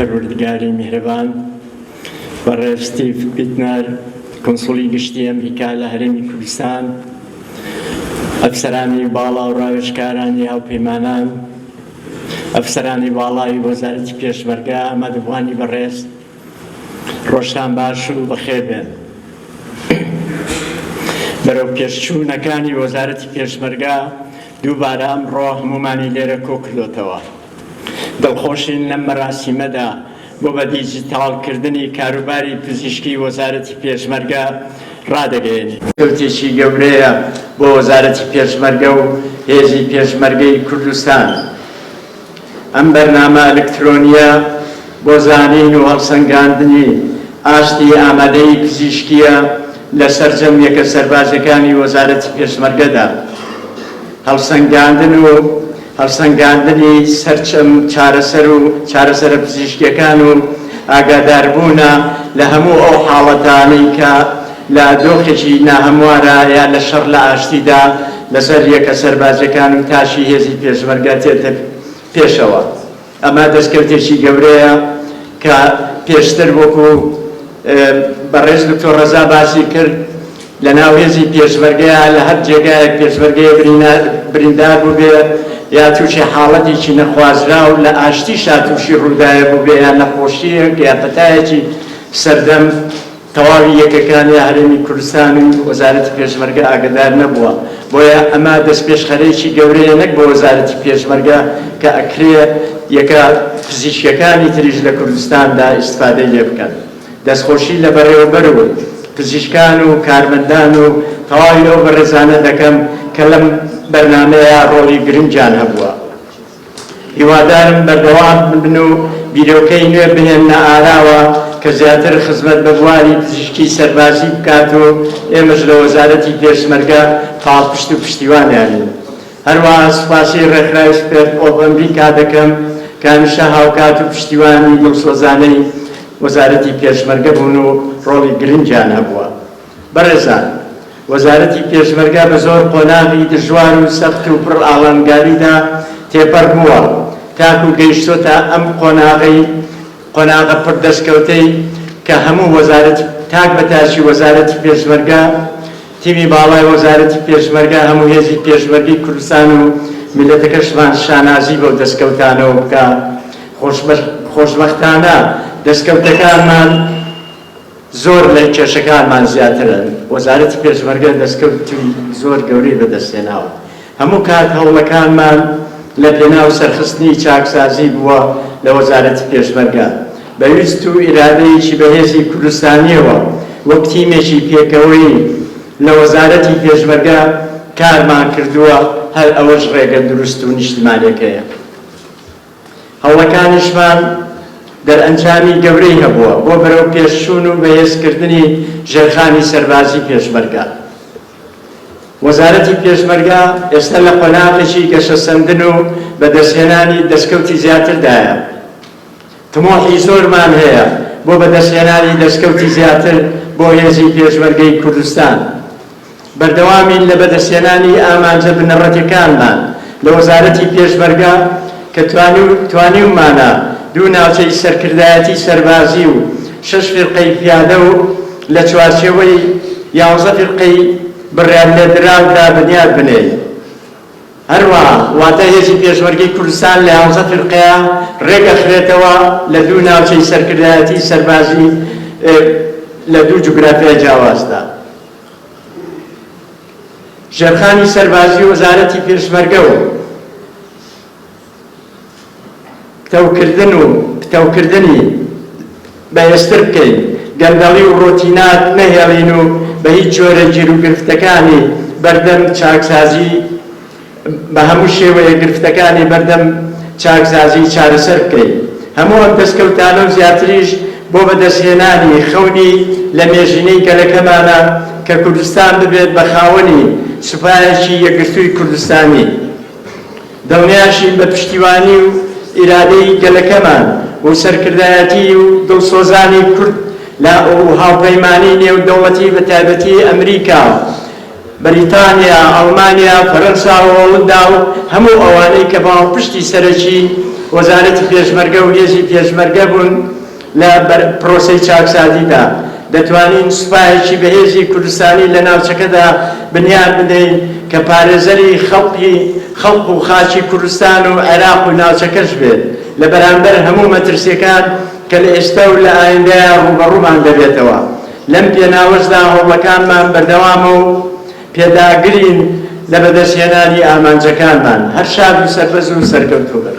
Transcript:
پەروەردگاری میهرەبان، بەڕێز ستیڤ بیتنەر، کونسوڵی گشتی ئەمریکا لە هەرێمی کوردستان، ئەفسەرانی باڵا و ڕاوێژکارانی هاوپەیمانان، ئەفسەرانی باڵای وەزارەتی پێشمەرگە، ئامادەبووانی بەڕێز، ڕۆژتان باش و بەخێر بێن. بەرەو پێشچوونەکانی وەزارەتی پێشمەرگە دووبارە ئەمڕۆ هەموومانی لێرە کۆکردۆتەوە. دڵخۆشین لەم مەراسیمەدا بۆ بە دیجیتاڵکردنی کاروباری پزیشکی وەزارەتی پێشمەرگە ڕادەگەیەنین. دەستکەوتێکی گەورەیە بۆ وەزارەتی پێشمەرگە و هێزی پێشمەرگەی کوردستان. ئەم بەرنامە ئەلکترۆنییە بۆ زانین و هەڵسەنگاندنی ئاستی ئامادەیی پزیشکییە لە سەرجەم یەکە سەربازیەکانی وەزارەتی پێشمەرگەدا. هەڵسەنگاندن و هەڵسەنگاندنی سەرچەم چارەسەر و چارەسەرە پزیشکیەکان و ئاگاداربوونە لە هەموو ئەو حاڵەتانەی کە لە دۆخێکی ناهەموارا یا لە شەڕ لە ئاشتیدا لەسەر یەکە سەربازیەکان و تاشی هێزی پێشمەرگە تێتە پێشەوە. ئەمە دەستکەوتێکی گەورەیە کە پێشتر وەکو بەڕێز دکتۆر ڕەزا باسی کرد لە ناو هێزی پێشمەرگەیا لە هەر جێگایەک پێشمەرگەیە بریندار بووبێ یا تووشی حاڵەتێکی نەخوازراو لە ئاشتیشا تووشی ڕووداوێ بووبێ یا نەخۆشییەک یا پەتایەکی سەردەم تەواوی یەکەکان یا هەرێمی کوردستان و وەزارەتی پێشمەرگە ئاگەدار نەبووە، بۆیە ئەمە دەستپێشخەرێکی گەورەیە نەک بۆ وەزارەتی پێشمەرگە کە ئەکرێ یەکە پزیشکیەکانی تریش لە کوردستاندا ئیستفادەی لێ بکەن. دەستخۆشی لە بەڕێوەبەر و پزیشکان و کارمەندان و تەواوی ئەو بەڕێزانە دەکەم کە لەم بەرنامەیە ڕۆڵی گرنگیان هەبووە. هیوادارم بەردەوام بن و بیرۆکەی نوێ بهێننە ئاراوە کە زیاتر خزمەت بە بواری پزیشکی سەربازی بکات و ئێمەش لە وەزارەتی پێشمەرگە پاڵپشت و پشتیوانیانین. هەروەها سوپاسی ڕێکخراوی سپێرت ئۆف ئەمریکا دەکەم کە هەمیشە هاوکات و پشتیوانی دڵسۆزانەی وەزارەتی پێشمەرگە بوون و ڕۆڵی گرنگیان هەبووە. بەڕێزان، وەزارەتی پێشمەرگە بە زۆر قۆناغی دژوار و سەخت و پڕ ئاڵنگاریدا تێپەڕ بووە تاکو گەیشتۆتە ئەم قۆناغەی قۆناغە پڕ دەستکەوتەی کە هەموو وەزارەتی تاک بە تاکی وەزارەتی پێشمەرگە تیمی باڵای وەزارەتی پێشمەرگە هەموو هێزی پێشمەرگەی کوردستان و میللەتەکەشمان شانازی بەو دەستکەوتانەوە بکا خۆشبەختانە دەستکەوتەکانمان زۆر لە کێشەکانمان زیاترن، وەزارەتی پێشمەرگە دەستکەوتی زۆر گەورەی بەدەستهێناوە، هەموو کات هەوڵەکانمان لە پێناو سەرخستنی چاکسازی بووە لە وەزارەتی پێشمەرگە، بە ویست و ئیرادەیەکی بەهێزی کوردستانییەوە وەک تیمێکی پێکەوەیی لە وەزارەتی پێشمەرگە کارمان کردووە، هەر ئەوەش ڕێگە دروست و نیشتمانیەکەیە. هەوڵەکانیشمان دەرئەنجامی گەورەی هەبووە بۆ بەرەوپێشچوون و بەهێزکردنی ژێرخانی سەربازی پێشمەرگە. وەزارەتی پێشمەرگە ئێستا لە قۆناغێکی گەشەسەندن و بەدەستهێنانی دەستکەوتی زیاتردایە. تموحی زۆرمان هەیە بۆ بەدەستهێنانی دەستکەوتی زیاتر بۆ هێزی پێشمەرگەی کوردستان. بەردەوامین لە بەدەستهێنانی ئامانجە بنەڕەتیەکانمان لە وەزارەتی پێشمەرگە کە توانیومانە دوو ناوچەی سەرکردایەتی سەربازی و شەش فیرقەی پیادە و لە چوارچێوەی یانزە فیرقەی بڕیارلێدراودا بنیات بنێین. هەروەها واتە هێزی پێشمەرگەی کوردستان لە یانزە فیرقەیا رێک ئەخرێتەوە لە دوو ناوچەی سەرکردایەتی سەربازی لە دوو جوگرافیای جیاوازدا. ژێرخانی سەربازی وەزارەتی پێشمەرگە و پتەوکردن و پتەوکردنی بەهێزتر بکەین، گەندەڵی و ڕۆتینات نەهێڵین و بە هیچ جۆرێک گیروگرفتەکانی بەردەم چاکسازی بە هەموو شێوەیەک گرفتەکانی بەردەم چاکسازی چارەسەر بکەین. هەموو ئەم دەستکەوتانە و زیاتریش بۆ بەدەستهێنانی خەونی لەمێژینەی گەلەکەمانە کە کوردستان ببێت بە خاوەنی سوپایەکی یەکگرتووی کوردستانی. دڵنیاشین بە پشتیوانی و ئیرادەی گەلەکەمان و سەرکردایەتی و دڵسۆزانی کورد لە و هاوپەیمانی نێودەوڵەتی بەتایبەتی ئەمریکا و بەریتانیا، ئەڵمانیا، فەرەنسا و هۆڵندا و هەموو ئەوانەی کە پاڵپشتی سەرەکین. وەزارەتی پێشمەرگە و هێزی پێشمەرگە بوون لە پرۆسەی چاکسازیدا. دەتوانین سوپایەکی بەهێزی کوردستانی لە ناوچەکەدا بنیات بدەین کە پارێزەری خەڵقی خەڵق و خاکی کوردستان و عێراق و ناوچەکەش بێت لە بەرامبەر هەموو مەترسیەکان کە لە ئێستا و لە ئایندەیا ڕووبەڕوومان دەبێتەوە. لەم پێناوەشدا هەوڵەکانمان بەردەوامە و پێداگرین لە بەدەستهێنانی ئامانجەکانمان. هەر شاد و سەربەرز و سەرکەوتوو بن.